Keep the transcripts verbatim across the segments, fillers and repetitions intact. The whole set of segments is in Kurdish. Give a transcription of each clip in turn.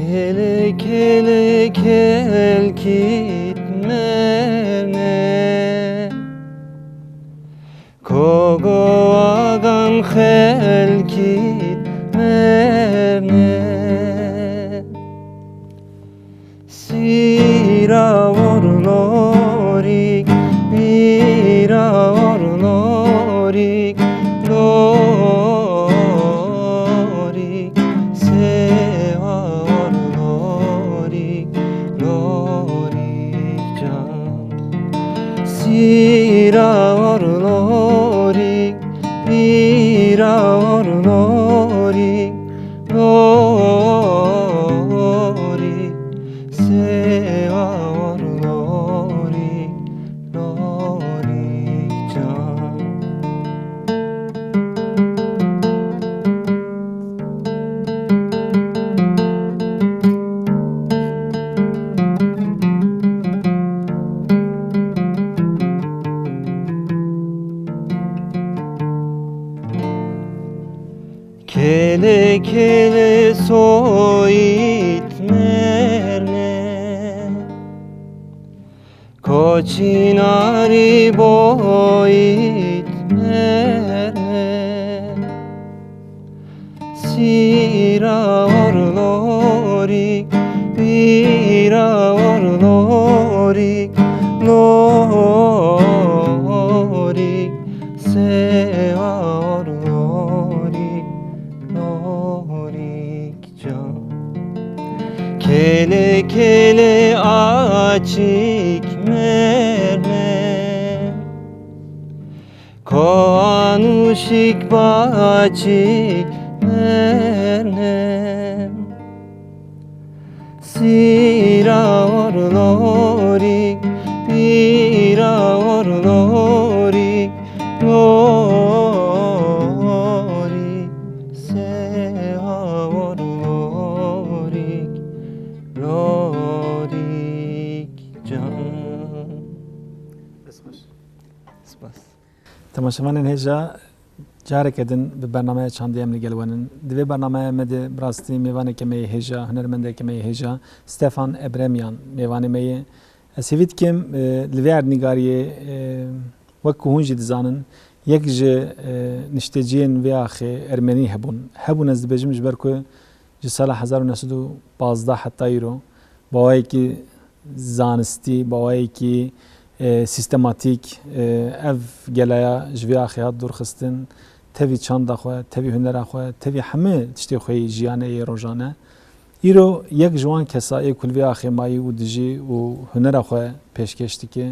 Kele kele kelkît merne, kogoagan xelkît merne. Sîra orlorîk, vîra orlorîk, lorîk, sewa orlorîk, lorîk can. Sîra orlorîk, vîra orlorîk, lorîk, sewa orlorîk, lorîk can. Kele kele soyît merne, koçînarî boyît merne. Sîra orlorîk, vîra orlorîk, lorîk, sewa orlorîk, lorîk can. Kele kele açîk merne, koanuşîk başîk merne. Sîra orlorîk, pîra orlorîk, lorîk, sewa orlorîk, lorîk can. Spas. Temaşevanên hêja, careke din bi bernameya çandê em li gel we nin. Di vê bernameya me de bi rastî mêvaneke me yê hêja, hunermendeke me yê hêja, Stefan Ebremyan mêvanê me ye. Ez hêvî dikim, e, li vê erdnîgariyê, e, wek ku hûn jî dizanin, yek ji, e, nişteciyên vê axê ermenî hebûn. Hebûn, ez dibêjim, ji ber ku ji sala hezar û neh sed û pazdeh heta îro bi awayekî zanistî, bi awayekî, e, sîstematîk, e, ev geleya ji vê axê hat dûrxistin, tevî çanda xwe, tevî hunera xwe, tevî hemî tiştê xwe yê jiyanê yê rojane. Îro yek ji wan kesa ê ku li vê axê mayî û dijî û hunera xwe pêşkêş dike,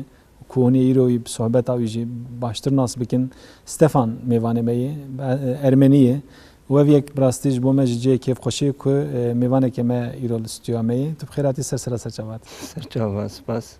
ku hûn ê îro wî bi sohbeta wî jî baştir nas bikin, Stefan mêvanê me ye, e, ermenî ye. Û ev yek bi rastî ji bo me jî cihê kêfxweşiyê ku, e, mêvaneke me îro li stûdyoya me ye. Tu bi xêr hatî ser sera ser çavat. Ser çava, spas.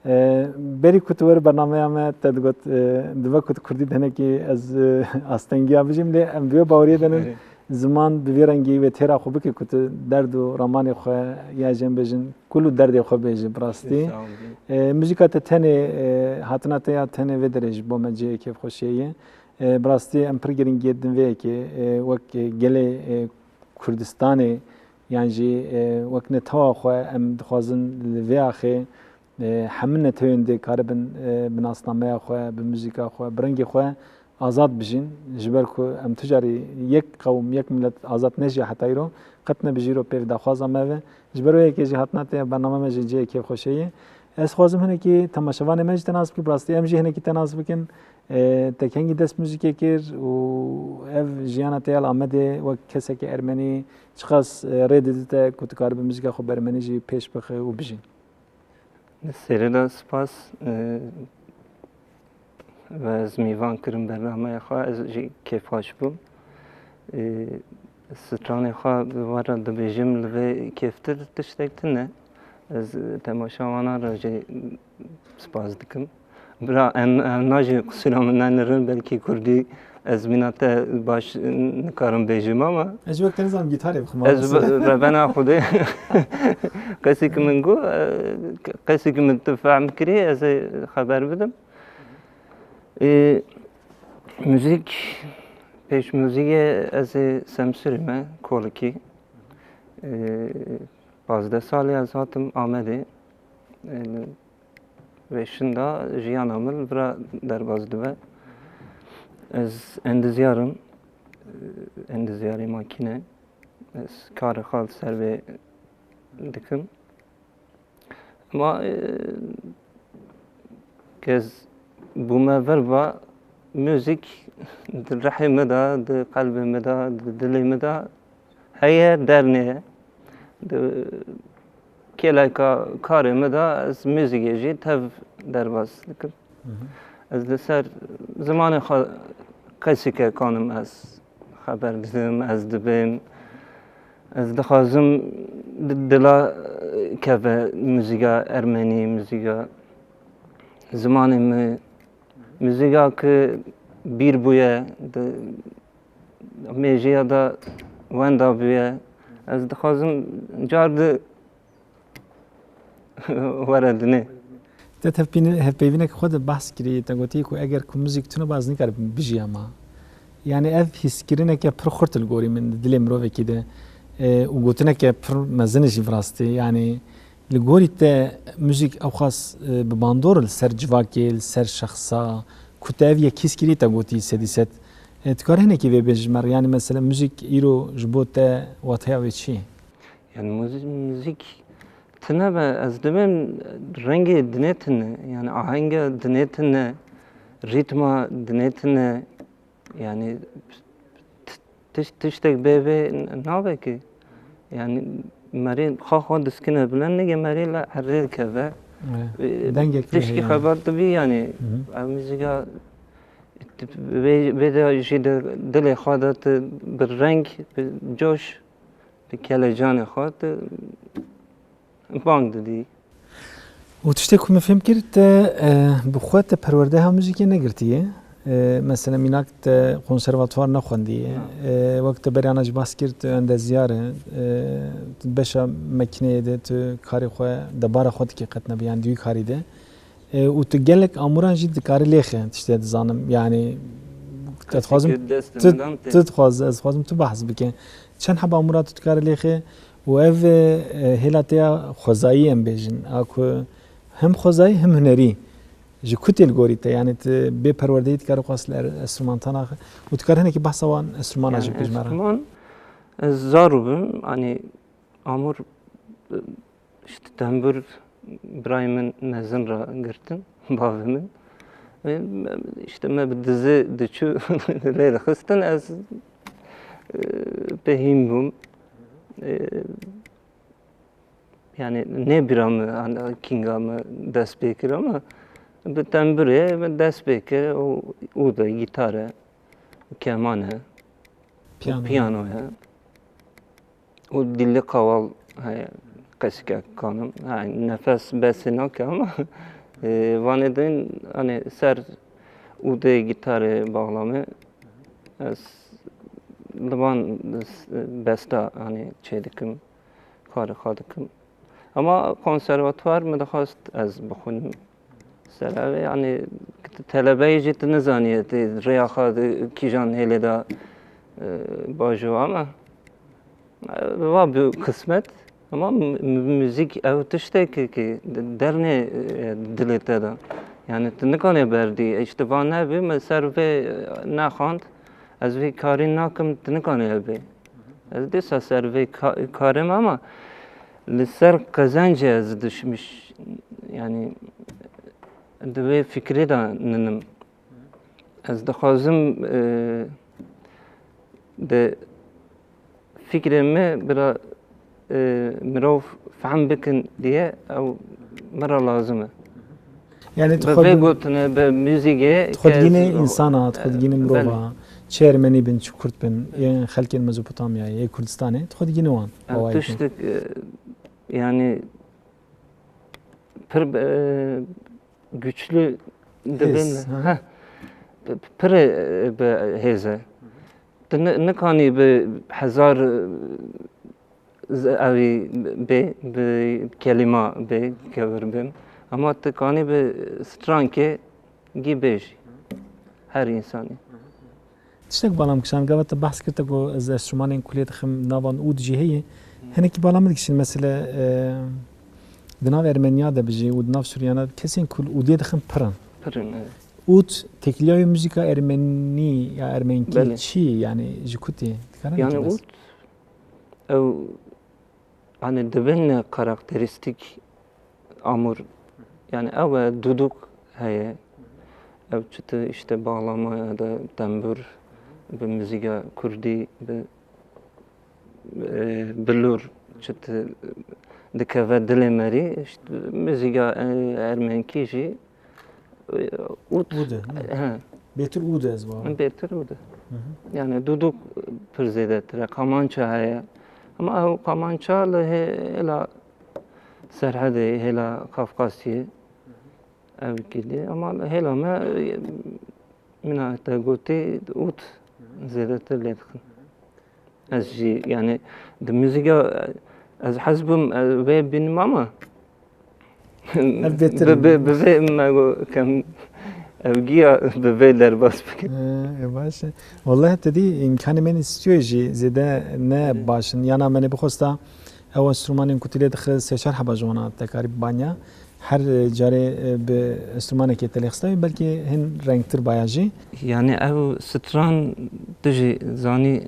E, berî ku tu were bernameya me te digot, e, dibe ku tu kurdî de hinekî ez, e, astengiya bijîm, lê em bi wê baweriyê de nin. Erê. Ziman bi vî rengî wê têra xwe bike ku tu derd û ramanê xwe ya jê bêjin, kul û derdê xwe bêje bi rastî. Sağ ol. E, muzîka te tenê, e, hatina te ya tenê vê derê ji bo me cihê kêfxweşiyê ye. E, bi rastî em pir giringiyê didin vê yekê, e, wek, e, gelê, e, Kurdistanê yan jî, e, wek netewa xwe em dixwazin li vê axê, e, hemû netewên dê karibin, e, bi nasnameya xwe, bi muzîka xwe, bi rengê xwe azad bijîn. Ji ber ku em tu carî yek qewm, yek milet azad nejiya heta îro, qet nebijî îro pêv daxwaza me ve. Ji ber wê yekê jî hatina te ya bername me jî cihê kêfxweşê ye. Ez xwazim hinekî temaşevanê me jî te nas bikim, bi rastî em jî hinekî te nas bikin. E, te kengî dest muzîkê kir û ev jiyana te ya li Amedê wek kesekî ermenî çiqas, e, rê didite ku tu karibî muzîka xwe bi ermenî jî pêş bixe û bijî? Li serê de spas, e, ve ez mêvan kirim bernameya xwe, ez jî kêfxweş bûm. E, stranê xwe bi we re dibêjim, li vê kêftir tiştek tune. Ez temaşevanan re jî spas dikim. Bira, em, em najî qisûra min nenirin, belkî kurdî ez mîna te baş nikarim bêjim ama Ez ji wek te nizanim gîtarê bixim, ez bi-, revena Xwedê qesî ki min got, e, qesî ki min tu fehm kirî, ez ê xeber bidim. E, muzîk, pêş muzîkê ez ê Semsûrî me, Kolikî. E, Pazdeh salî ez hatim Amedê. Li vêşin de jiyana min li vira derbas dibe. Ez endizyar im. Endizyarê makîne. Ez karê xwe li ser vê dikim. Ma, e, ez bûme vir ba, muzîk di rihê min de, di qelbê min de, di dilê min de heye, dernê ye. Di kêleka karê min de ez muzîkê jî tev derbas dikim. Hı hı. Ez li ser zimanê xwe qesîke kanim ez xeber didim, ez dibêm. Ez dixwazim di dila keve muzîka ermenî, muzîka zimanê min, muzîka ku bîr bûye, di mêjiya de wenda bûye. Ez dixwazim car di were dinê. Te tevpîne-, hevpeyvînek xwe de behs kirî, te gotî ku eger ku muzîk tune ba ez nikarim bijîya ma. Yani ev hîskirineke pir xurt li gorî min, di dilê mirovekî de, e, û gotineke pir mezin jî bi rastî. Yani li gorî te muzîk ewqas, e, bi bandor li ser civakê, li ser şexsa, ku te ev yek hîs kirî te gotî sedî sed. E, tu karî hinekî vê bêjî ji me re? Yani mesela muzîk îro ji bo te wateya wê çi ye? Yani muzî-, muzîk tune be, ez dibêm rengê dinê tune, yani ahenga dinê tune, rîtma dinê tune, yani t-, tiş-, tiştek bê vê nabe ki. Yani merê xwe xwe diskine bilind nige, merê li erê dikeve. Evet. E, dengek tişkî heye. Xeber dibî yani. Hı hı. Ev muzîka vê, vê de jî di dilê xwe de tu bi reng, bi coş, bi kelecanê xwe tu bang didî. Û tiştê ku min fêm kir, te, e, bi xwe te perwerdeha muzîkê negirtiye. E, mesela mînak te konservatuar nexwendiye. Ha. E, wek te berê ana jî behs kir, tu endezyar e. E, tu beşa makîneyê de tu karê xwe, debara xwe dikî qet nebe, yani di wî karî de. E, û tu gelek amûran jî dikarî lêxe, tiştê dizanim. Yani, ez dixwazim Teşekkür, destê tu, min dan tê. Tu dixwaz, ez dixwazim tu behs bike. Çend heba amûra tu dikarî lêxe û ev, e, hêla te ya xwezayî em bêjin. A ku hem xwezayî hem hunerî. Ji ku tê li gorî te? Yani tu bê perwerdeyî dikarî xwest li er-, enstrumantana û dikarî hinekî behsa wan enstrumana Yani jî bike ji me re. Enstrüman, ez zar bûm, hani Amûr, işte, tembûr birayê min mezin re girtin, bavê min. Ve, işte, me bi dizî diçû lê dixistin, ez, e, pê hîn bûm. E, yani, ne bira min, an-, kînga min dest pê kir, ama bi tembûrê min dest pê kir, û, ûd e, gîtar e, keman e, Piyano. Piyano ye. Û dilli qawal heye, qesîke kanim. Ha, nefes besê nake ama, e, vanê din, hani ser ûdê gîtarê bağlamê, ez li van besta, hani çê dikim, karê xwe dikim. Ama konservatuar min dixwest ez bixwînim. Ser ev, yani, telebeyê jî tu nizaniye, tu rêya xwe di kîjan hêlê de, e, bajo ama, e, va bi qismet. Ama mu-, mu-, muzîk ew tiştek ki, ki dernê, e, dilê te de. Yani tu nikanê berdî. Îşte va nebî, min ser vê, e, nexwend. Ez vê karî nakim, tu nikanê hebî. Ez dîsa ser vê ka-, karê me ama li ser qezencê ez düşmüş, yani di vê fikrê de ninim. Ez dixwazim, e, di fikrê me bira, e, mirov fehm bikin diye ew me re lazim e. Yani tu bi vê gotinê, bi muzîkê tu xwe digînî însana, tu xwe digînî mirova, çi ermenî bin, çi kurd bin, yên xelkên Mezopotamyayê, yê Kurdistanê, tu xwe digînî wan. Ev tiştek, e, yani pir, e, güçlü dibin. Hêz, ha. Heh. Pir, e, bi hêz e. Tu ni-, nikanî bi hezar, e, z-, evî bê, bi kelîma bê, kevir bin. Ama tu kanî bi strankê gî bêjî. Her însanî. Tiştek balam kişand, gava te behs kir te ku ez enstrûmanên kulê dixim, navan ûd jî heye. Hinekî bala min dikişin, mesele, e, di nav Ermeniya de bijî û di nav Suriyana de kesên ku li ûdê dixin pir in. Pir in, evet. Ûd têkiliya wê muzîka ermenî ya ermenkî Belê. Çi, yani ji ku tê? Dikare Yani nekî bes? Ûd, ew, yani dibin karakterîstîk amûr, yani ew e, duduk heye. Ew çi ti işte bağlama ya da tembur, bi muzîka kurdî, bi, e, bilûr çi ti dikeve dilê me rî. İşte muzîka, e, ermenkî jî, e, ûd. Ûd e, hı. He. Bêtir ûd e ez bawer. Bêtir ûd e. Hı hı. Yani duduk pir zêdetir e. Kamança heye. Ama ew kamança li hê-, hêla Serhedê, hêla Kafkasyê. Ev kidî. Ama hêla me, e, mina te gotî ûd zêdetir lê dixin. Ez jî, yani, di muzîka, ez hez bûm, e, vê bînim ama Ev bêtir bi, in. Bi, bi vê me go kem ev giya bi vê derbas bikin. E, e, baş e. Wallahî te dî îmkanê me nî stûdyoyê jî zêde ne Hı. baş in. Yana me nê bixwesta ew enstrûmanên ku tu lê dixist sê çar heba ji wana te karî bibanya. Her carê, e, bi enstrûmanekê te lê xistayî, belkî hin rengtir baya jî. Yani ew stran tu jî zanî,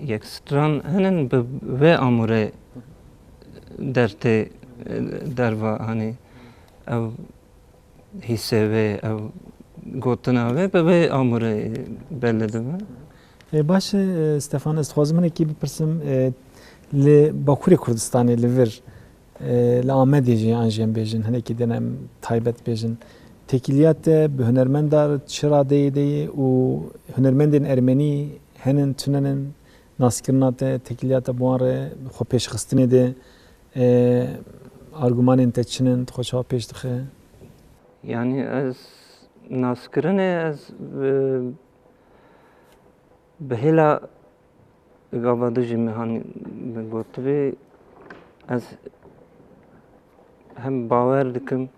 yek stran hinin bi vê amûrê dertê, e, derva, hani ew hîsê vê, ew gotina vê bi vê amûrê belli dibe. E, baş e, Stefan, ez dixwazim hinekî bipirsim, e, li Bakurê Kurdistanê, li vir, e, li Amedê jî an jî em bêjin, hinekî din em taybet bêjin. Têkiliya te bi hunermenda re çi radeyê de ye û hunermendên ermenî henin, tunenên naskirina te, têkiliya te bi wan re, xwe pêşxistinê de, e, argumanên te çi nin, tu xwe çawa pêş dixe? Yani ez naskirinê ez, e, bi hêla gava du jî min han min gotibî, ez hem bawer dikim,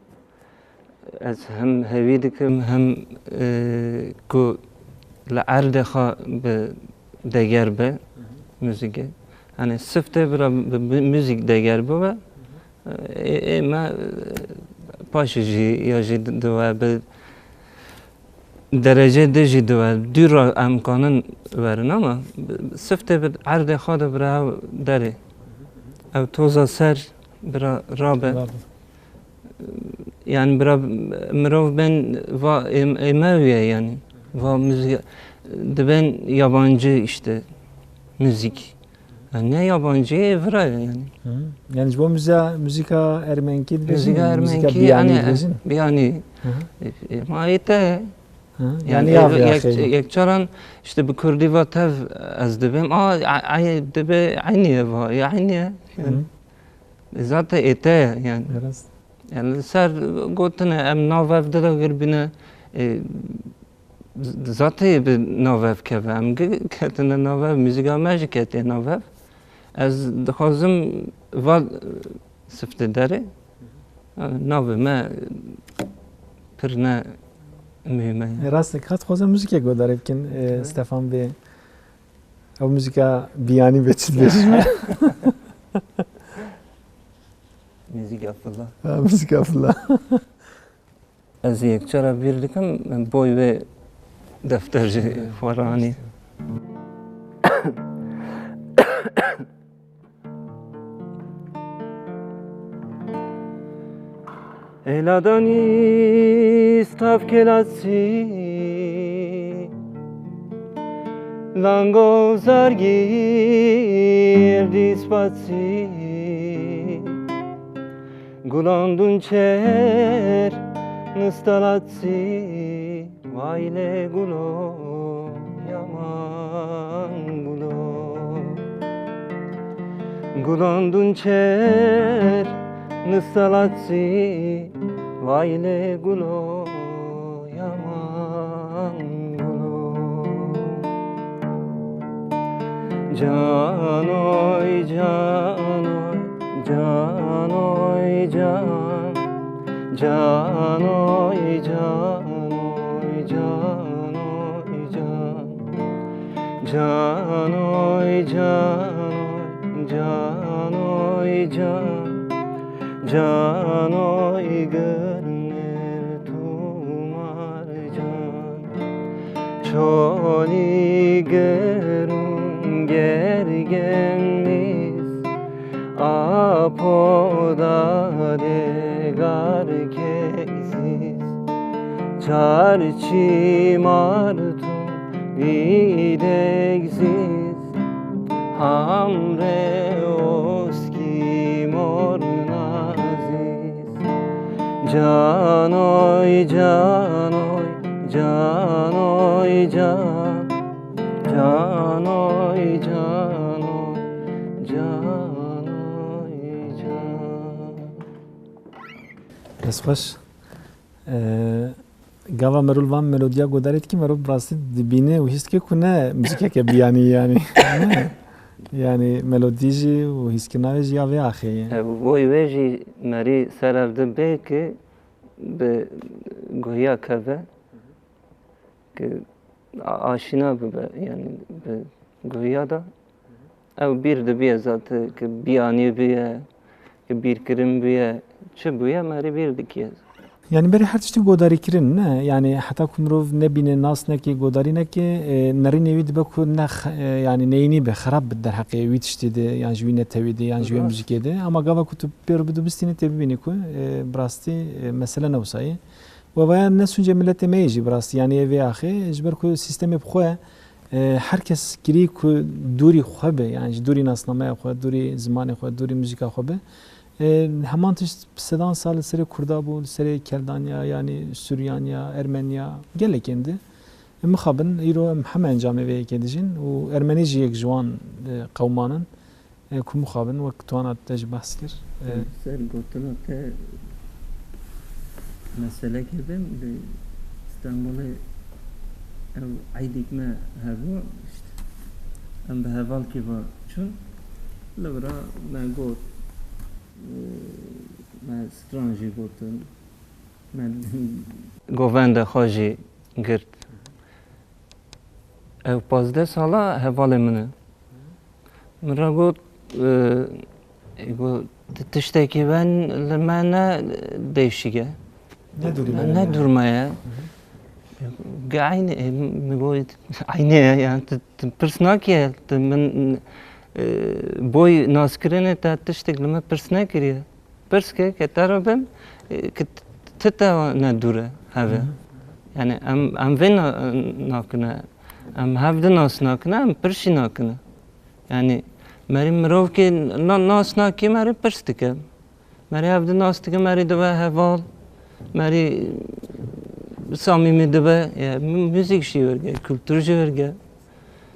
ez hem hêvî dikim, hem, e, ku li erdê xwe bi deger be, muzîkê. Yani siftê bira bi, bi muzîk deger bibe, ê, ê me, e, paşê jî ya jî di, diwe bi derecê di jî diwe, dûr re em kanin werin ama siftê bi erdê xwe de bira ew derê. Ew toza ser bira rabe. Rabe. Yani bira mirov bên va ê, ê me wî ye yani. Va muzîk, dibên yabancı işte müzik. Yani ne yabancı, ê vira ye yani. Hı. Yani ji bo müze-, muzîka ermenkî dibêjin, Muzîka muzîka ermenkî, biyanî yani, dibêjin? Biyanî. Hı hı. E, e, ma ê te ye. Hı. Yani Yani ya ev, vê yek, axê. Yekcaran işte bi kurdî va tev ez dibêm. A, a, a, dibe eynî ye va, ya eynî ye. Yani. Hı. E, zaten ê te ye yani. Rast. Yani li ser gotine em navev dide girbîne, e, z-, zatê bi navev keve. Em gi-, ketine navev, muzîka me jî ketiye navev. Ez dixwazim va siftê derê, navê me pir ne muhîm e. E, rast e, ka dixwazim muzîkek guhdarî bikin, e, Hı. Stefan bê. Ew muzîka biyanî bê çi dibêjî? Muzîka fila. Ha, muzîka fila. Ez yekcara bîr dikim, boy vê defter jî xwe ranî. Êladanî stavkêlasî, lango zargîr dîspatsî, gulandun çer nistalatsî. Vay lê gulo, yaman gulo. Gulandun çer nistalatsî. Vay lê gulo, yaman gulo. Canoy, canoy, canoy, can. Canoy, canoy, canoy, can. Canoy, canoy, canoy. Ay can, canoy gönül tumarcan. Çoli gerun gergenliz, apoda degar keksiz. Çarçi martum videksiz. Hamre oski mor naziz. Canoy, canoy, canoy, can. Canoy, canoy, canoy, can. Dest xweş. Ee, gava mero li van melodiya godarê dikî, mero bi rastî dibîne û hîs dike ku ne muzîkeke biyanî yanî. Ne? Yanî melodî jî û hîskirina wê jî ya vê axê ye. Ev, boy wê jî merî ser ev dibe ki bi guhiya keve, ki a-, aşîna bibe, yanî bi guhiya de. Ew bîr dibiye zaten, ki biyanî bûye, ki bîrkirin bûye, çi bûye, merî bîr dikiye. Yanî berê her tiştî godarî kirin, ne? Yanî heta ku mirov nebîne, nas neke, godarî neke, e, nerînê wî dibe ku ne x-, e, yanî neyînî be, xerab be derheqê wî tiştî de, yan ji wî netewî de, yan ji wê Rast. muzîkê de. Ama gava ku tu pê re bidû bistînî, tê bibînî ku, e, bi rastî, e, mesele ne wisa ye. Û ev ya ne sûncê miletê me yê jî bi rastî, yanî yê vê axê, ji ber ku sîstemê bi xwe, e, her kes kirî ku dûrî xwe be, yanî ji dûrî nasnameya xwe, dûrî zimanê xwe, dûrî muzîka xwe be. E, heman tişt sedan sal li serê Kurda bû, li serê Keldaniya, yanî Suryaniya, Ermeniya, gelekên di. E, mixabin, îro em heme encamê vê yekê dijîn û Ermenî jî yek ji wan, e, qewman in. E, ku mixabin wek tuwana te jî behs kir. E, Ser gotina te meselekê bim, li Stenbolê ew eydîk me hebû, işte, em bi hevalkî ve çûn, li vira me got, e, me stran jî gotin, me govenda xwe jî girt. Ew pazdeh sala hevalê min e. Min re got, e, e, got, "Ti-, tiştekî wen li me ne değişik e. Ne dûrî me Ne ye." dûr me ye." Ge eynî, e, min got, "Eynî ye, yani ti, ti pirs nakî, ti min, e, boy naskirinê te tiştek li me pirs nekiriye." Pirs ke, ke te re bim, e, ke t-, ti te ne dûr e heve. Hı hı. Yani em, em vê na-, nakine. Em hev di nas nakine, em pirs jî nakine. Yani merî mirov ke na-, nas nakî, merî pirs dike. Merî hev di nas dike, merî dibe heval. Merî samîmî dibe. Ya, mu-, muzîk jî werge, kultur jî werge.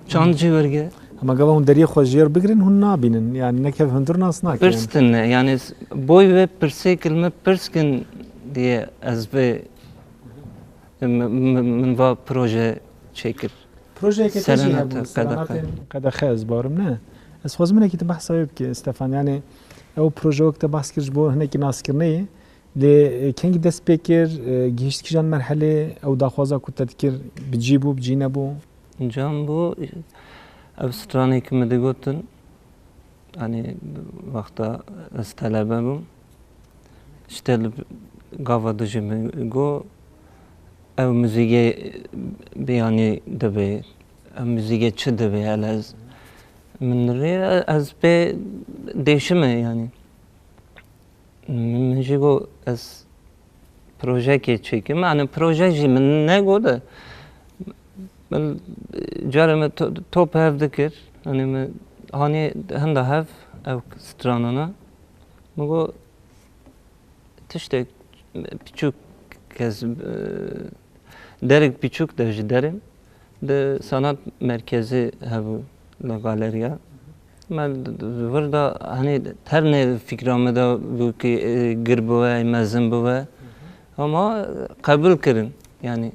Çand jî werge. Hema gava hûn deriyê xwe jêr bigirin, hûn nabînin. Yani nekev hundir nas nakin. Pirs tune. Yani s-, boy ve pirsê kilme pirs kin diye ez ve m-, m-, min va proje çêkir. Projeyeke te jî Serenata hebû, Qedexe. Serenatên Qedexe ez barim, ne? Ez xwazim hinekî tu behsa wê bike, Stefan. Yani ew proje wek te behs kir ji bo hinekî naskirinê ye. Lê, e, kengî dest pê kir, e, gihişt kîjan merhelê, ew daxwaza ku te dikir, bi cî bû, bi cî nebû? Can bû, ev stranê ku min digotin, hani wexta ez telebe bûm, işte li gava dijî min got, ev muzîkê biyanî dibe, ev muzîkê çi dibe, hele ez, min rê, ez pê dêşime, yani. Min jî got, ez projeyekê çêkim. Yani proje jî min negot de. Min carê min to-, top hev dikir. Yani min hanê hinda hev ev stranana. Min got, tiştek piçûk kes, e, Derek piçûk de ji derê, di sanat merkezî hebû, li galeriya. Me di, di, di vir de, hani, ternê fikra me de bû ki, e, gir bibe, mezin bibe. Ama qebûl kirin. Yani,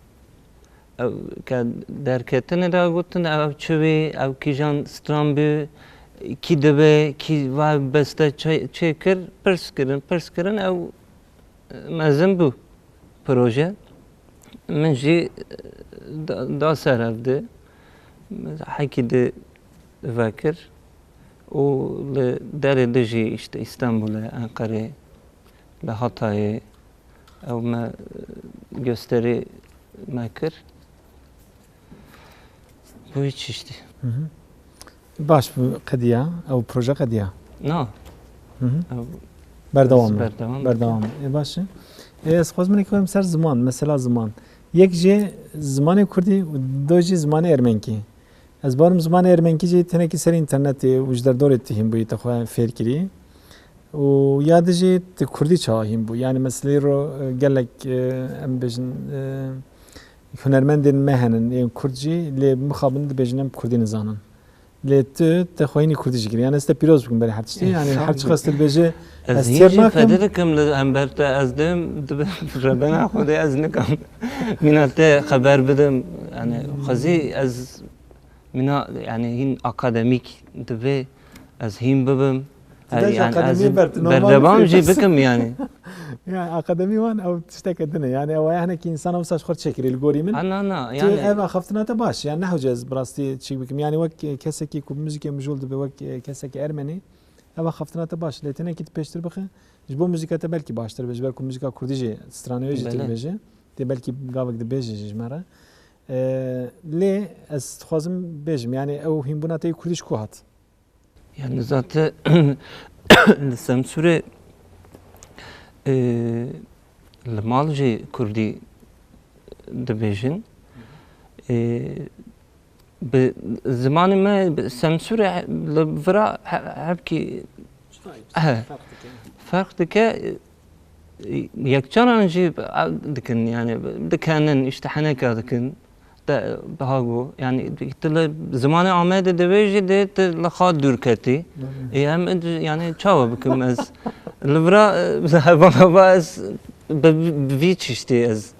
ev, ke derketinê de gotin, ev çi bî, ev kîjan stran bî, kî dibe, kî va beste çê, çê kir, pirs kirin, pirs kirin, ew mezin bû proje. Min jî da, da ser ev di. Hekî di vekir. û li derê din jî, işte, Îstanbulê, Enqerê, li Hatayê ew me, e, gösterî me kir. Bu hiç işte. Hı hı. Baş, bu qediya, ew proje qediya. Na. Hı hı. Ew Berdewam e. Berdewam Berdewam e. E, baş e. E, ez xwazim nek ser ziman, mesela ziman. Yek jê zimanê kurdî û do jî zimanê ermenkî. Ez barim zimanê ermenkî jî tenekî ser înternetê û ji derdorê tu hîn bûyî, te xwe fêr kirî. Û ya din jî tu kurdî çawa hîn bû? Yani meseleyê ro, e, gelek, e, em bêjin, e, hunermendên me henin, yên kurd jî, lê mixabin dibêjin em kurdî nizanin. Lê tu, te xwe hînî kurdî jî kirî. Yani ez te pîroz bikim berê her tiştî. Yani her çiqas tu dibêje, ez hîn têr jî nakim. Fedî dikim li hember te, ez dibim, dibim rebena Xwedê ez nikim. Mîna te xeber bidim. Yani xwezî ez mîna, yani hîn akademîk divê ez hîn bibim. Her, yani ez berdewam jî bikim yani. Yani akademî wan ew tişteke din e. Yani ew hinekî însan wisa ji xwe çêkirî li gorî min. Ha, na, na, yani ev axaftina te baş. Yani ne hewce ez bi rastî çîk bikim. Yani wek, e, kesekî ku muzîkê mijûl dibe, wek, e, kesekî ermenî, ev axaftina te baş. Lê tenekî tu pêştir bixe, ji bo muzîka te belkî baştir be, ji ber ku muzîka kurdî jî stranê wê jî tu dibêje. Tê belkî gavek dibêje jî ji me re. E, lê ez dixwazim bêjim, yani ew hînbûna te yê kurdî ji ku hat? Yani zaten li Semsûrê, e, li mal jî kurdî dibêjin. E, bi zimanê me, bi Semsûrê he-, li vira he-, hevkî, he, ferq dike. Yekcaran jî ev dikin, yani dikenin, işte heneka dikin. Te biha got, yani tu li zimanê Amedê dibêjî, dê tu li xwe dûr ketî. Ê, em, yani çawa bikim ez? Li vira, e, hevana va ez bi, bi vî çiştî ez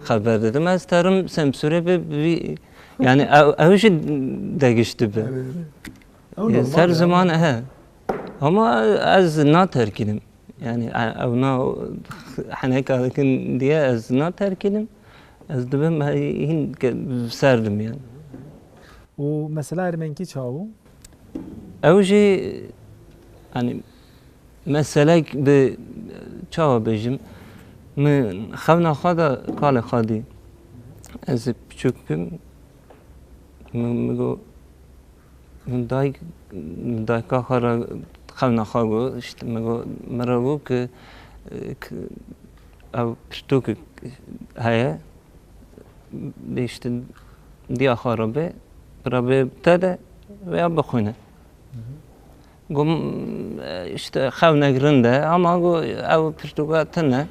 xeber didim. Ez terim Semsûrê bi, bi vî, yani ew, ew jî degiş dibe. Ew normal ser ya. Ziman, he. Ama ez naterkînim. Yani, e, ew na heneka dikin diye ez naterkînim. Ez dibim, he, hîn ke-, serdim yani. Û mesela ermenkî çawa bû? Ew jî, yani, meselek bi çawa bêjim, min xewna xwe de kalê xwe dî. Ez piçûk bim, min, min got, Min dayk, min dayka xwe re xewna xwe got, işte, min got, min re got ki, e, ki ev pirtûk heye, bê, işte, diya xwe re bê, bi re bê te de veya bixwîne. Got, e, işte, xewnek rind e, ama got, ev pirtûka tune,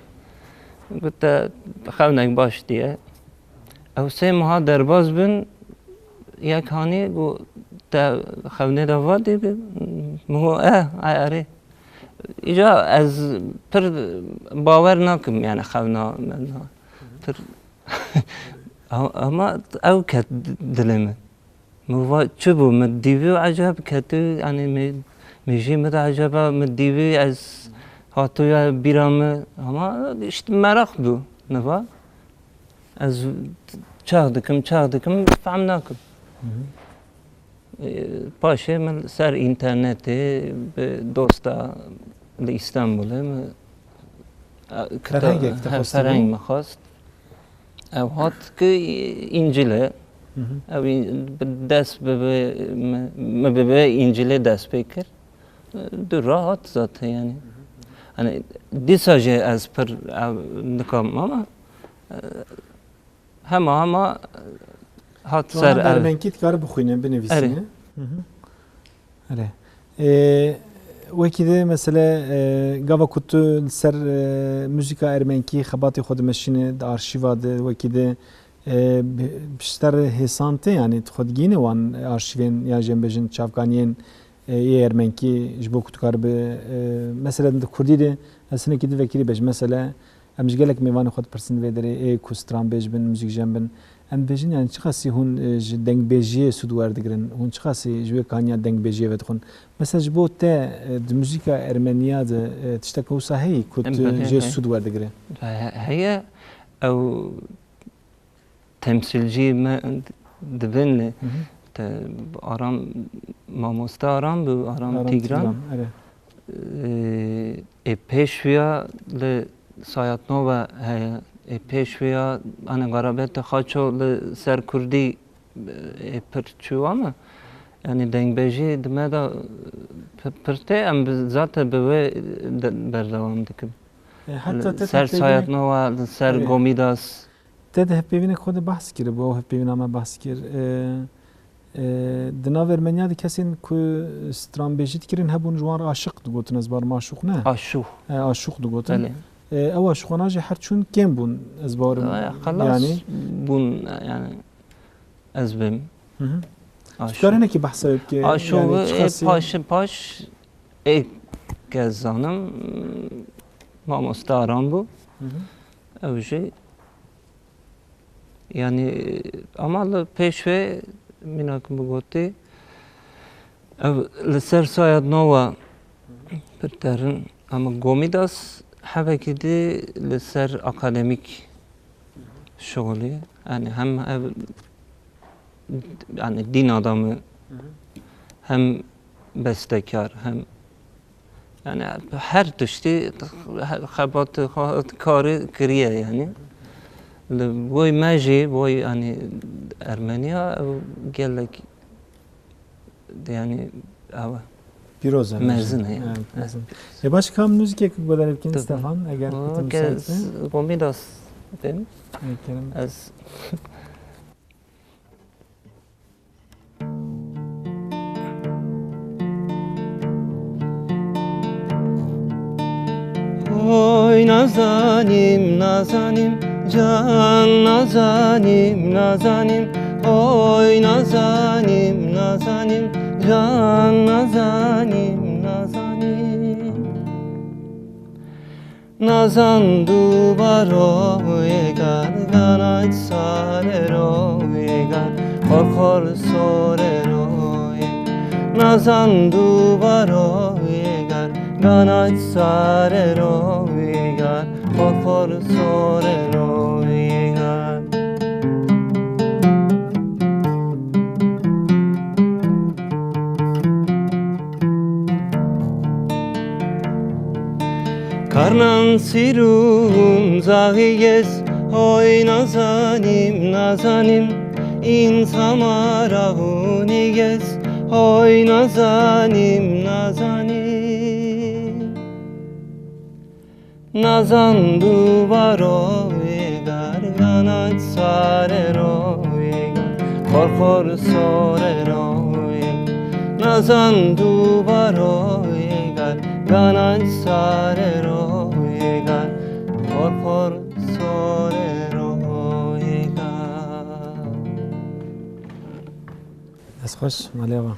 got, te xewnek baş diye. Ew sê meha derbas bin, yek hanî got, te xewnê de va dê bi? Min got, eh, ay erê. Îca ez pir bawer nakim, yani xewna me na. Pir, ama ew ket dilê min. Min va çi bû? Min dîvî û eceb ketî, yani me, mêjî min de eceba, min dîvî ez hatiye bîra min. Ama işte meraq bû, niva. Ez çax dikim, çax dikim, fehm nakim. Hı hı. E, paşê min ser înternetê bi dosta li Îstanbulê min, e, kita-, Ferhengek te he, xwestî ferheng bû? Min xwest. Ew hat ki Încîl e. Hı hı. Ew în-, bi dest bi, bi, mi, mi bi, bi Încîlê dest pê kir. E, dû re hat zaten yani. Hı hı. Hani dîsa jî ez pir ev nikim ama, e, Hema hema hat ser ev. Ermenkî dikare bixwîne, binivîsîne. Erê. Hı hı. Erê. Ê, wekî de mesele, e, gava ku tu li ser, e, muzîka ermenkî xebatê xwe dimeşîne, di arşîva de, wekî de, e, bi-, pişter hêsan tê, yanî tu xwe digihîne wan arşîvên ya jî em bêjin çavkaniyên, e, yê ermenkî ji bo ku tu karibe, e, mesele di kurdî de ez hinekî din vekirî bêjim. Mesele, Em ji gelek mêvanê xwe dipirsin vê derê, ê ku stranbêj bin, muzîkjen bin. Em dibêjin, yani çiqasî hûn, e, ji dengbêjiyê sûd werdigirin? Hûn çiqasî ji wê kaniya dengbêjiyê vedixwin? Mesela ji bo te, e, di muzîka ermeniya de, e, tişteke wisa heyî ku tu jê sûd werdigire? He-, heye, ew temsîlcî me dibin, hı hı, E, Aram, mamoste Aram bû, Aram Aram Tîgran. Tîgran, erê. E, ê pêş wîya li Sayatnova heye. Ê pêş wîya, hani, Garabetê Xaço li ser kurdî, e, ê pir çû ama, yani, dengbêjî di me de pir, pir tê, em bi, zaten bi wê de, berdewam dikin. E, heta te Ser hevpeyvînek, Sayatnova, li ser erê. Gomidas. Te di hevpeyvînek xwe de behs kiribû, ew hevpeyvîna me behs kir. E, e, di nav Ermeniya de kesên ku stranbêjî dikirin hebûn, ji wan re aşiq digotin, ez barim aşûq ne? Aşûq. E, aşûq digotin. Belê. E, ew aşûxana jî her çûn kêm bûn, ez barim. E, xelas Yani bûn, yani ez bim. Hı hı. Aşûq. Tu karî hinekî behsa wê bike, Aşûq yani ê çiqasî paş paş ê ke zanim, mamoste Aram bû. Hı hı. Ew jî Yani, ama li pêş wê, mîna ku min gotî, ev li ser Sayatnova pir terin, ama Gomidas hevekî dî li ser akademîk şixulî. Yani hem ev, yani dîn adamı, hem bestekar, hem Yani her tiştî xebatê xwe, karî kiriye yani. Li boy me jî, boy yani Ermeniya ew gelek yani ew Pîroz e, mezin e yani. Evet, mezin. E, baş kam muzîkek guhdar bikin Stefan, eger Aa, kutu müsait be. Gomidas bim. Evet, Kerem. Ez Oy nazanim, nazanim, can nazanim, nazanim. Oy nazanim, nazanim, can nazanim, nazanim. Nazan dubaro yegar, ganaj sarero yegar, xor xor sorero yegar. Nazan dubaro yegar, ganaj sarero yegar, xor xor sorero yegar. Karnan sirûn zaxîyes, hoy nazanim, nazanim, în samara hûnîyes, hoy nazanim, nazanim. Nazan dubaro yegar, ganaj sarero yegar, xor xor sorero yegar. Nazan dubaro yegar, ganaj sarero yegar, xor xor sorero yegar. Dest xweş, malê ava.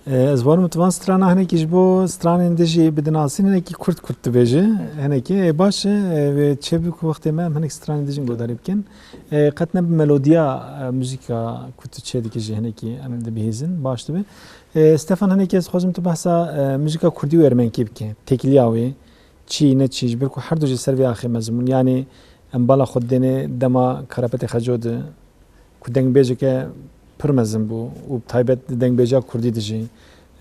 E, ez barim tu van strana hinekî ji bo stranên din jî bidinasîn, hinekî kurt kurt dibêje. Hinekî, e, baş e, e, wê çêbû ku wextê me em hinek stranên din jî guhdarî bikin. E, qet ne bi melodiya, e, muzîka ku tu çêdikî jî hinekî em dibihîzin, baş dibe. E, Stefan, hinekî ez dixwazim tu behsa, e, muzîka kurdî û ermenkî bike. Têkiliya wê, çi, ne çi, ji ber ku her du jî ser vê axê mezin bûn. Yanî em bala xwe didêne dema Karapetê Xeco de, ku dengbêjeke pir mezin bû û bi taybet di dengbêja kurdî de jî,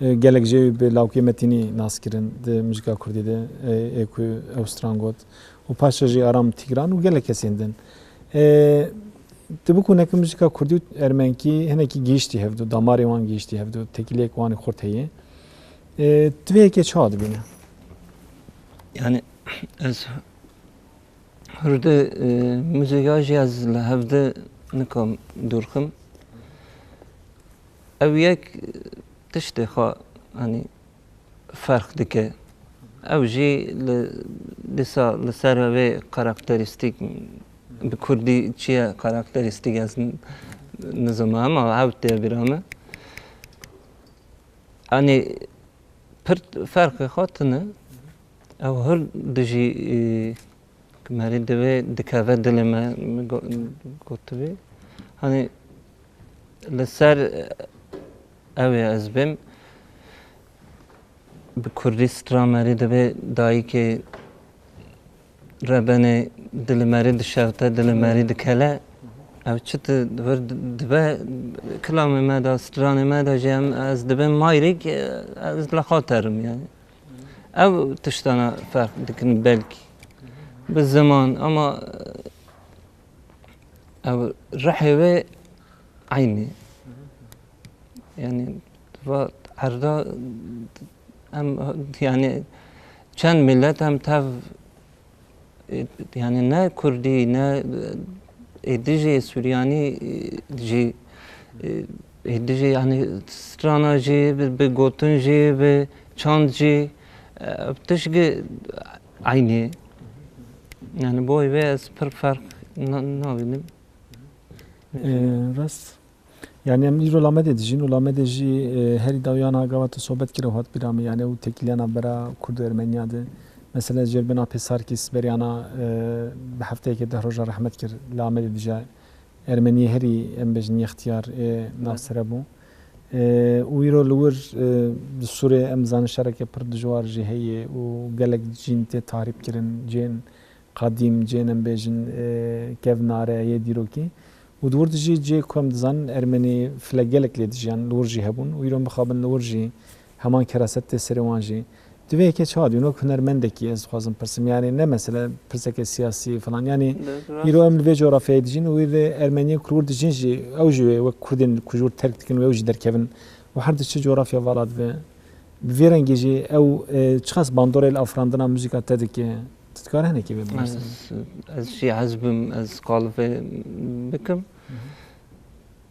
e, gelek jê wî bi Lawikê Metînî nas kirin di muzîka kurdî de, e, ê ku ew stran got û paşê jî Aram Tîgran û gelek kesên din. E, tu bikû neke muzîka kurdî û ermenkî hinekî gihîştî hevdu, damarê wan gihîştî hevdu, têkiliyek wan ê xurt heye. E, tu vê yekê çawa dibîne? Yani ez Hûrde, e, muzîka jî ez li hevde nikom dûr xim. Ew yek tiştê xwe, hani, ferq dike. Ew jî li, dîsa li ser vê karakterîstîk, bi kurdî çi ye karakterîstîk ez n-, nizim, ama ew tê bîra min. Hani, pir ferqê xwe tune. Ew hûr dijî, e, Ku merî divê dikeve dilê me, min go-, gotibî. Hani li ser ew ê ez bêm, bi kurdî stran merî divê dayikê rebenê dilê merî dişewte, dilê merî dikele. Ev çi tu vir di-, dibe kilamê me de, stranê me de jî em, ez dibêm mayrîk, ez li xwe terim yani. Ev tiştana ferq dikin belkî. Bi ziman ama ev rihê wê eynî. Yani va erda em yani çend millet em tev E, yani ne Kurdî, ne, e, ê dijî Suryanî, e, jî, e, ê dijî yani strana jî, bi, bi gotin jî, bi çand jî, e, tişt gi eynî. Yani boy ve ez pir ferq na-, nabînim. E, rast. Yani em îro li Amedê dijîn û li Amedê jî, e, herî dawiyana gava tu sohbet kir û hat bîra min, yani ew têkiliyana bera Kurd û Ermeniya de. Mesela jêrbêna Pê Sarkîs beriyana, e, bi hefteyekê deh roja rehmet kir, li Amedê dije Ermeniyê herî, em bêjin, yextiyar ê navsere bû. E, û îro li wir, e, di Sûrê em zanin şereke pir dijwar jî heye û gelek cîn tê tahrîb kirin, cihên qedîm, cihên em bêjin, e, kevnare yê dîrokî. Û di wir de jî cihê ku em dizanin Ermenî file gelek lê dijiyan, li wir jî hebûn û îro em bixabin li wir jî heman keraset tê serê wan jî. Divê yekê çawa dibîn? Wek hunermendekî ez dixwazim pirsim. Yani ne mesele pirseke siyasî falan. Yani îro em li vê coğrafyayê dijîn û wî de Ermeniyê ku li wir dijîn jî ew jî wê wek Kurdên ku ji wir terk dikin wê ew jî derkevin. Û her di çi coğrafya vala dibe. Bi vê rengî jî ew, e, çiqas bandorê li afirandina muzîka te dike? Tu dikarî hinekî vê bimersînî? Ez, ez jî hez bim, ez qal vê bikim.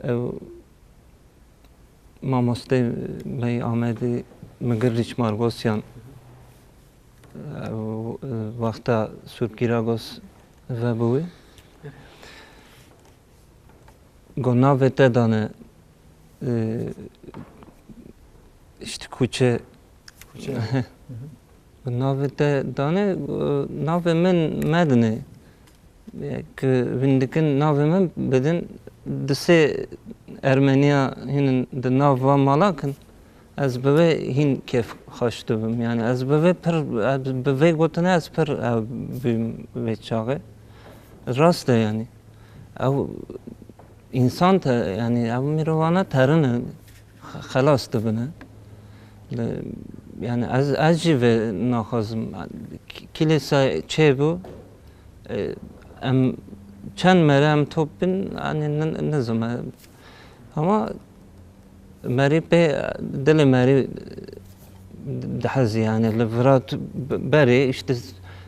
Ew mamostê me yê Amedê Migir Rîçmargosyan, ew, e, wexta Sûrkîragos vebûyî. Go navê te dane, e, işte kuçe. Kuçe. Navê te dane, e, navê min medine. Ku hûn dikin navê min bidin, di sê Ermeniya hînin di nav va mala kin. Ez bi vê hîn kêf xweş dibim. Yani ez bi vê pir, ez bi vê gotine ez pir ew bûm vê çaxê. Rast e yani. Ew însan te, yani ew mirovana terine, xe-, xelas dibine. Li, yani ez, ez jî vê naxwazim. K-, Kilîsa çêbû, e, em çend mere em top bin, yani ne, ne zime. Ama Merî pê, dilê merî dihezî, yani li vira tu, berê, işte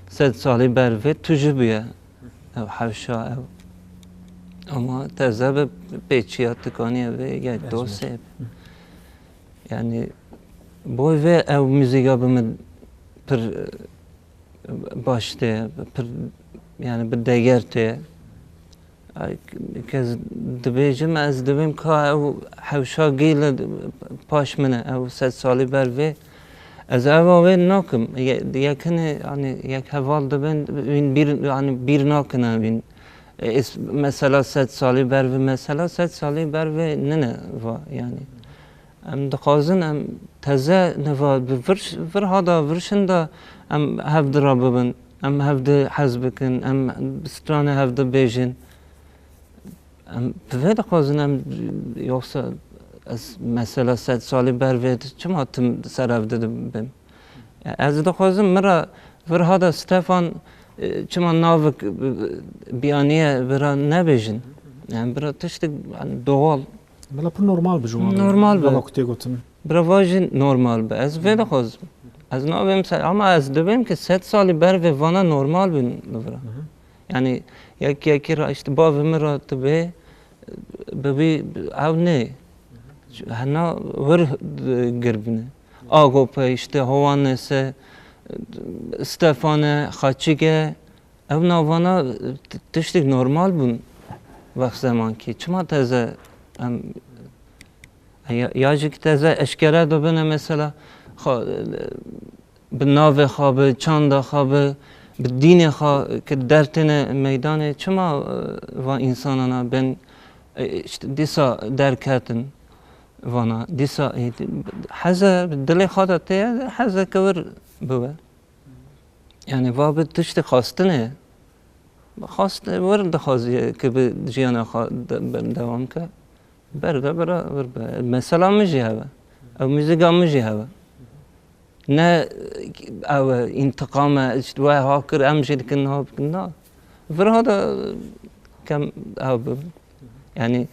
sed salî ber vê tu jî bûye. Ev hewşa ev. Ama teze bi pêçiya tikaniye vê yek do sê. Yani boy vê ew muzîka bi min pir, e, baş tê, pir, yani bi deger tê. Ay, ke ez dibêjim, ez dibêm ka ew hewşa gêle paş min e, ew sed salî ber vê. Ez eva wê nakim. Ye-, yekine, yani, yek heval dibin, wîn bîr, yani, bîr nakine wîn. E, es-, mesela sed salî ber vê, mesela sed salî ber vê nine va, yani. Em dixwazin em teze niva bi vir, vir hada vir şinda em hev di re bibin, em hev di hez bikin, em bi stranê hev di bêjin. Em bi vê dixwazin em, yoksa ez mesela sed salî ber vê çima tim ser hev di bim? Ya ez dixwazim min re vir hada Stefan, e, çima navik, e, biyaniye vira nebêjin? Yani bira tiştik, yani doğal. Bila pir normal bi ji wan re. Normal bi. Gava ku tê gotin. Bira va jî normal bi. Ez vê dixwazim. Ez nabêm se-, ama ez dibêm ki sed salî ber vê vana normal bin li vira. Hı hı. Yani yek yekî ra işte bavê min ra tu bê, bi wî ew nê. Hena wir gir bine. Agope işte Howanese, Stefane, Xaçike, ev navana t-, tiştik normal bûn wext zemankî. Çima teze em, ya, ya jî ki teze eşkere dibine mesela, xwe, bi navê xwe, bi çanda xwe, bi, bi dînê xwe ki dertêne meydanê, çima, e, va însanana bên, e, işte dîsa derketin vana, dîsa, e, heze, bi dilê xwe de tê, heze ki wir bibe. Yani va bi tiştê xwestinê. Xwest, wir dixwaziye ki bi jiyana xwe de-, berdewam ke. Berde bira vir be. Mesela min jî hebe. Ew muzîka min jî hebe. Ne ew e, întiqam e, işte we ha kir, em jî dikin, ha bikin, na. Vir ha de kem ew bi. Yani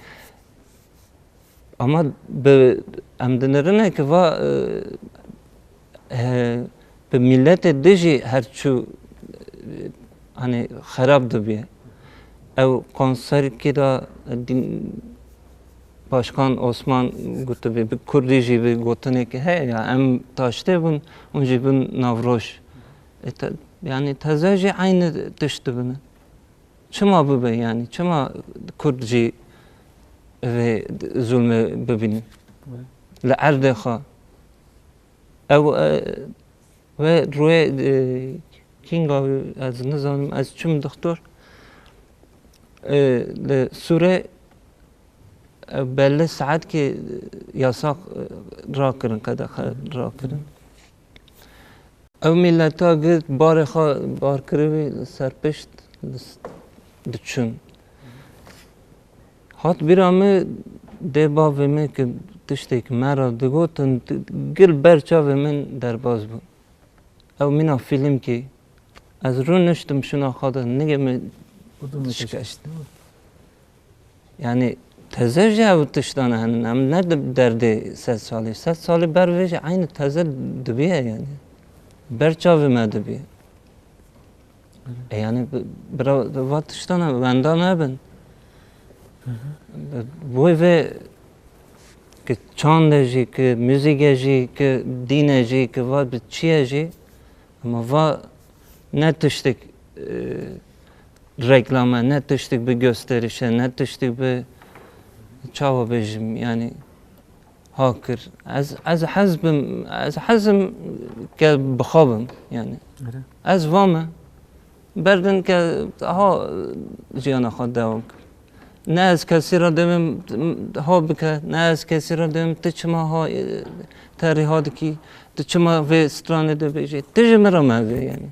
ama bi, em dinirine ki va, e, he, bi milletê dijî her çû, e, hani xerab dibiye. Ew konserkî de din, Başkan Osman gotibe, bi kurdî jî bi gotinekî heye ya, em taştê bûn, hûn jî bûn navroj. E, te, yani teze jî aynı tişt dibine. Çima bibe yani? Çima kurd jî vê zulmê bibînin? Li erdê xwe. Ew, e, ve rûyê, e, Kinga, ez nizanim, ez çim doktor. E, li Sûrê, e, belli saetkê, e, yasak, e, rakirin, qedexe rakirin. Ew mîleta girt, barê xwe bar kiribî li ser pişt, li s-, diçûn. Hat bîra min, dê bavê min ki tiştêk me re digotin, gil ber çavê min derbas bû. Ew mîna fîlmkî. Ez rûniştim şûna xwe de, nigê min dişkeşt. Yani teze jî ew tiştane henin. Em ne di-, derdê sed salî. Sed salî ber vê jî aynı teze dibiye yani. Ber çavê me dibiye. E, yani bi-, bira va tiştane wenda nebin. Hı hı. Bi-, boy vê ki çande jî, ki muzîke jî, ki dîne jî, ki va bi çiye jî, ama va ne tiştek, e, reklame, ne tiştek bi gösterişe, ne tiştek bi çawa bêjim, yani ha kir. Ez, ez hez bim, ez hezim ke bixabim, yani. Öyle. Ez vame, berdin ke ha jiyana xwe dewam kir. Ne ez kesî re dibim, ha bike, ne ez kesî re dibim, tu çima ha, e, terî ha dikî, tu çima vê stranê dibêjî. Tu ji min re meve, yani.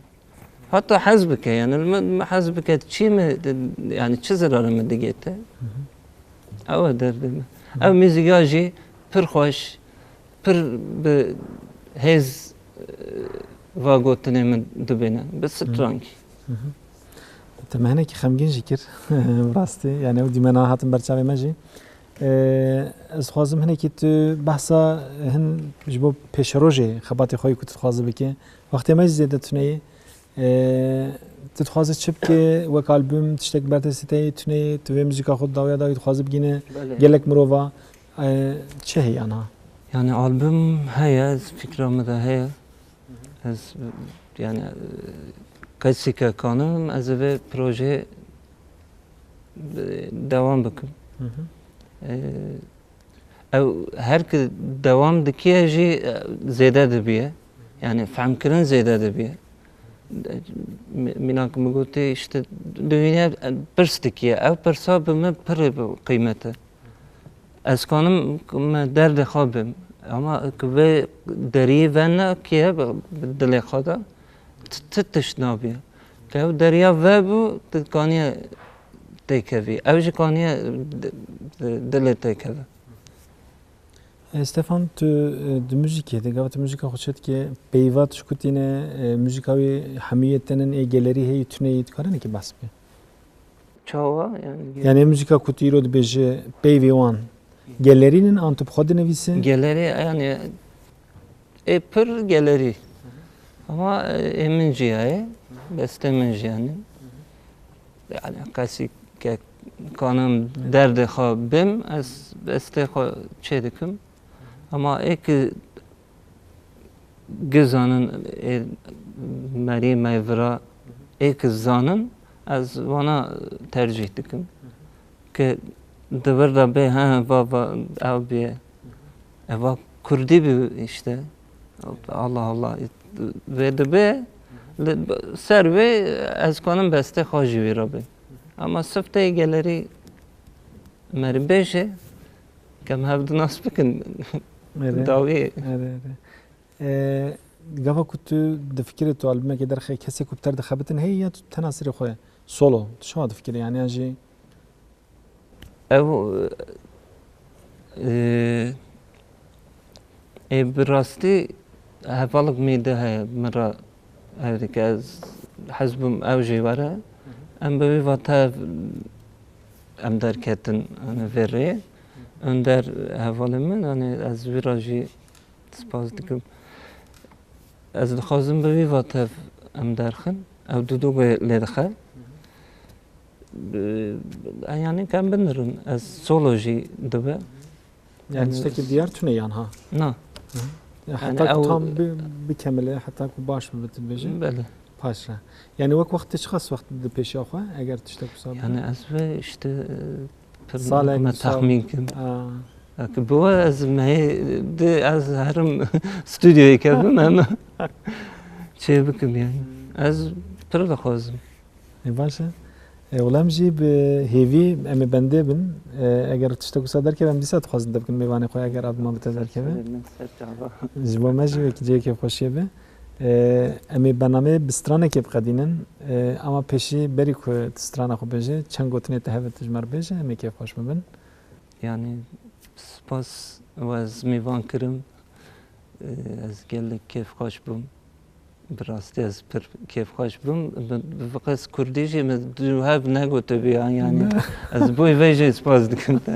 Heta hez bike, yani, me, me hez bike, çi mi, yani, çi zirarê min digê te? Hı hı. Ew e derdê min. Hı. Ev muzîka jî pir xweş, pir bi hêz, e, va gotinê min dibêne, bi strankî. Hı hı. Te me hinekî xemgîn jî kir, bi rastî, yani, ew dîmena hatin ber çavê me jî. E, ez dixwazim hinekî tu behsa hin ji bo pêşerojê xebatê xwe yê ku tu dixwazî bikî. Wextê me jî zêde tune ye. Ee, tu dixwazî çi bikî wek album, tiştek berdestî te yê tune ye, tu vê muzîka xwe dawiya dawî dixwazî bigîne gelek mirova, ee, çi heye niha? Yani album heye, ez fikra min de heye. Ez, yani, e, kesî ke kanim, ez ê vê projeyê, e, dewam bikim. Hı hı. E, Ew her ki dewam dikiye jî, e, zêde dibiye. Yani fehmkirin zêde dibiye. Mi-, mînak min gotê, işte, dûnî, e, pirs dikiye. Ew pirsa bi min pir qîmet e. Ez kanim me derdê xwe bim. Ama ki vê deriyê ve nekiye bi, bi dilê xwe de, ti, ti tişt nabiye. Ke ew deriya ve bû, tu kaniye têkevî. Ew jî kaniye di, di, dilê têkeve. E, Stefan, tu, e, di muzîkê de, gava tu muzîka xwe çêdikê, peyva tu ji ku tîne, e, muzîka wê hemû yê tenin ê gelerî heyî tune yî, tu kare nekî behs bike? Çawa? Yani, Yani muzîka ku tu îro dibêje peyvê wan gelerî nin an tu bi xwe dinivîse? Gelerî, yani, ê pir gelerî. Ama, e, ê min jî heye, bestê min jî yani. Yani qesî ke kanim derdê xwe bim, ez bestê xwe çê dikim. Ama ê ki gizanin, ê merî meyvira, ê ki zanin, ez wana tercîh dikim. Ki di vir de bê, he, va, va, ew bê. Eva kurdî bî işte. Allah Allah. Vê dibe, li ser vê ez kanim bestê xwe jî wî re bê. Ama sifteyê gelerî merî bêje, kem hev dinas bikin. Ere. Dawî. Ere, ere. E, gava ku tu difikirî tu albumekê derxe, kesê ku bi te re dixebitin heye ya tu tena serê xwe Solo, tu çawa difikirî? Yani, yan jî Ew, e, ê bi rastî hevalek min de heye, min re ew dike, ez hez bûm ew jî were. Em bi vî vate em derketin, yani, vê rê. Önder hevalê min, yani, ez wî re jî spas dikim. Ez dixwazim bi vî vatev em derxin. Ew dûdû lê dixe. Bi-, yani, em binirin. Ez solo jî dibe. Yani, Yani, tiştekî diyar tune yan ha? Na. Hı. Ya, Yani, heta ku ew tam bi-, bikemile, heta ku baş bibe, tu dibêje? Belê. Paş re. Yani, wek wextê çiqas wext di pêşiya xwe, eger tiştek wisa bibe? Yani, ez ve işte, e, pir Salek, nakim me sal- tahmin kim. Aa. Belkî bi we ez mehê di ez herim stûdyoyê kevim em çê bikim yani. Ez pir dixwazim. E, baş e. E, wela em jî bi hêvî em ê bendê bin. E, eger tiştek wisa derkeve, em dîsa dixwazin te bikin mêvanê xwe, eger abima bi te derkeve. Ser çava. Ji bo me jî wekî cihê kêfxweşiyê be. E, em ê bernameyê bi stranekê biqedînin. E, ama pêşî berî ku tu strana xwe bêje, çend gotinê te hebe tu ji me re bêje, em ê kêfxweş bibin. Yani, spas we ez mêvan kirim. Ez gelek kêfxweş bûm. Bi rastî ez pir kêfxweş bûm. Bi, bi qas kurdî jî min du hev negotibû yan, yani. Ne. Ez boy vê jî spas dikim te.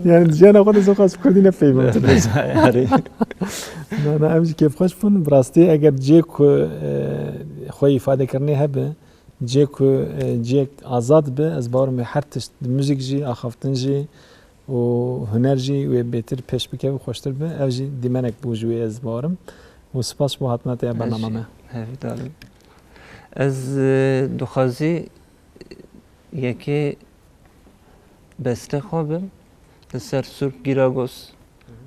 Yani, jiyana xwe de zî xas kurdî ne peyvên tu. Erê. Na, na, em jî kêfxweş bûn. Bi rastî eger cihê ku, e, xwe îfade kirinê hebe, cihê ku, e, cihek azad be, ez bawer im her tişt, muzîk jî, axaftin jî, û huner jî wê bêtir pêş bikeve, xweştir be. Ev jî dîmenek bû ji wê, ez bawerim. Û spas bo hatina te ya bernama me. Hevîdar im. Ez, e, dixwazî yekê bestê xwe bim li ser Surp Gîragos.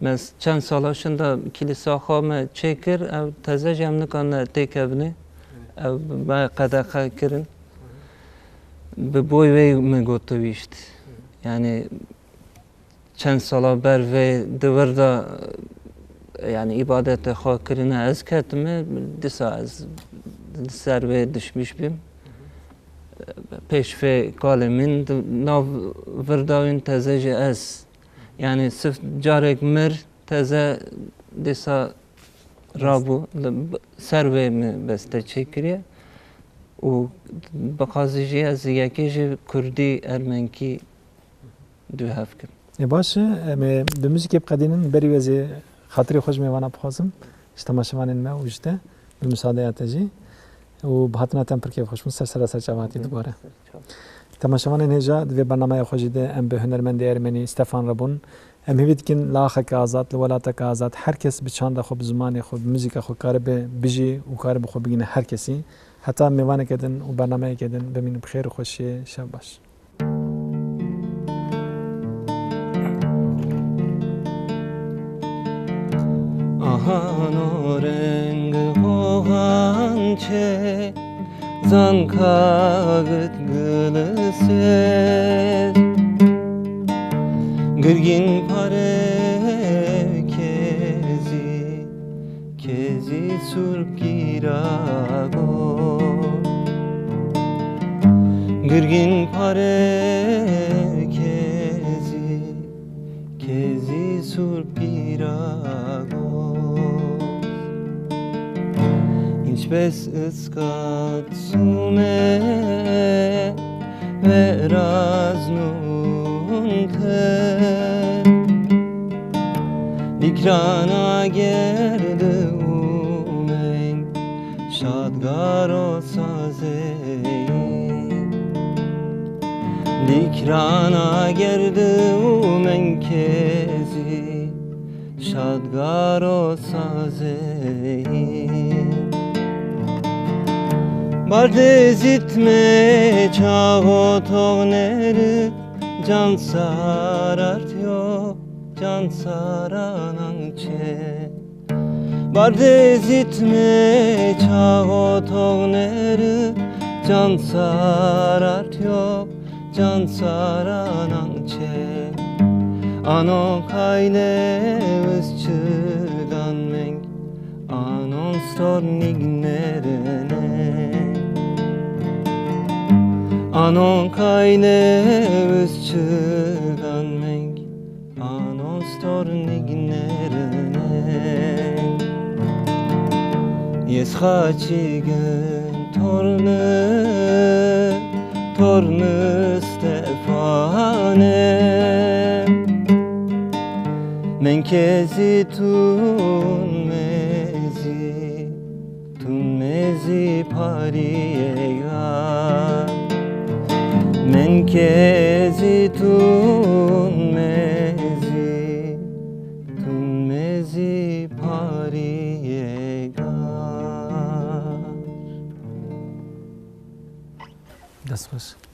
Me s-, çend sala şinda kîlîsa xwe me çêkir, ew teze jî em nikarine têkevine. Ew me qedexe kirin. Bi boy wê min gotibîşt. Yani, çend sala ber vê di vir de, yani, îbadetê xwe kirine, ez ketime, dîsa ez li ser wê dişmîş bîm. Pêş vê kalê min di nav vir de wîn teze jî ez. Yani, sif carek mir, teze dîsa rabû, li b-, ser wê min beste çêkiriye. Û bi qasî jî ez yekê ji kurdî, ermenkî du hev kim. Ê baş e, em ê bi muzîkê biqedînin, berî wê ez ê xatirê xwe ji mêvana bixwazim, ji temaşevanên me û ji te, bi misadeya te jî. Û bi hatina te em pir kêfxweş bûn, ser sera ser çava hatî dubare. Temaşevanên hêja, di vê bernameya xwe jî de em bi hunermendê ermenî Stefan re bûn. Em hêvî dikin li axeke azad, li welateke azad, her kes bi çanda xwe, bi zimanê xwe, bi muzîka xwe karibe bijî û karibe xwe bigihîne her kesî. Heta mêvaneke din û bernameyeke din bimînin bi xêr û xweşiyê. Şev baş. Ahano reng hohan çe, zanka git gilise. Girgin pare kezî, kezî Surp Gîrago. Girgin pare kezî, kezî Surp Gîrago. Hiç bes ıskat sume ve raznun te. Dikrana gerdi umeng şadgaro sazey. Dikrana gerdi umeng kezî şadgaro sazey. Bardê zîtme çaxo toxnerit, can sarartiyo, can saranan çe. Bardê zîtme çaxo toxnerit, can sarartiyo, can saranan çe. Ano kayle vizçigan meng, anon stor nignerine. Anon kayne öz çıgan meng, anon stornig nerine. Yes xaçigin torne, torne Stefane. Men kezi tun mezi, tun mezi pariyega. Men kezi tun mezi, tun mezi pariyega. Dest xweş.